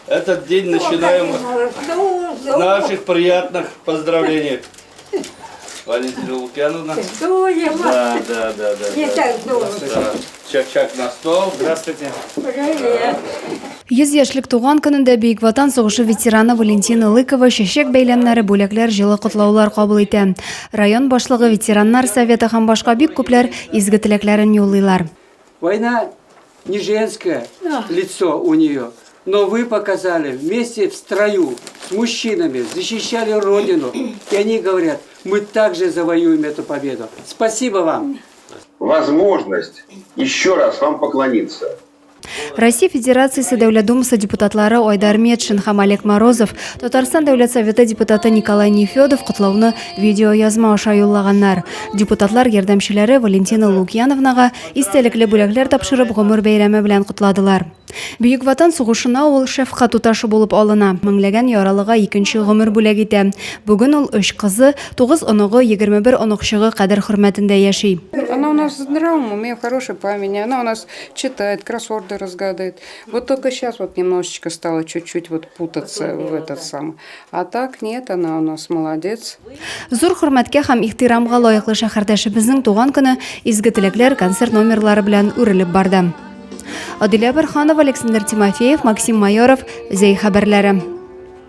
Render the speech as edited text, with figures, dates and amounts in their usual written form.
Этот день начинаем с наших приятных поздравлений. Валентина Лукьяновна. Да, да, да, да. Не да. так долго. Да. Чак-чак на стол. Здравствуйте. Привет. 100 яшьлек туган көнендә Бөек Ватан сугышы ветераны Валентина Лыкова чәчәк бәйләмнәре, бүләкләр, җылы котлаулар кабул итә. Район башлыгы, ветераннар советы һәм башка бик күпләр изге теләкләрен юллыйлар. Война не женское лицо у нее, но вы показали вместе в строю с мужчинами, защищали Родину. И они говорят, мы также завоюем эту победу. Спасибо вам. Возможность еще раз вам поклониться. Россия Федерациясе Дәүләт Думасы депутатлары Айдар Метшин һәм Олег Морозов, Татарстан Дәүләт Советы депутаты Николай Нефедов котлауны видеоязма аша юллаганнар. Депутатлар ярдәмчеләре Валентина Лукьяновнага истәлекле бүләкләр тапшырып, гомер бәйрәме белән котладылар. Бөек Ватан сугышына ул шәфкать туташы булып алына, меңләгән яралыга икенче гомер бүләк итә. Бүген ул өч кызы, тугыз оныгы, 21 оныкчыгы кадер-хөрмәтендә яши. Она у нас в здравом уме, в хорошей памяти, она у нас читает, кроссворды разгадывает. Вот только сейчас вот немножечко стала чуть-чуть вот путаться в этот самый. А так нет, она у нас молодец. Зур хөрмәткә һәм ихтирамга лаеклы шәһәрдәшебезнең туган көне изге теләкләр, концерт номерлары белән үрелеп барды. Адилә Борһанова, Александр Тимофеев, Максим Майоров, Зәй хәбәрләре.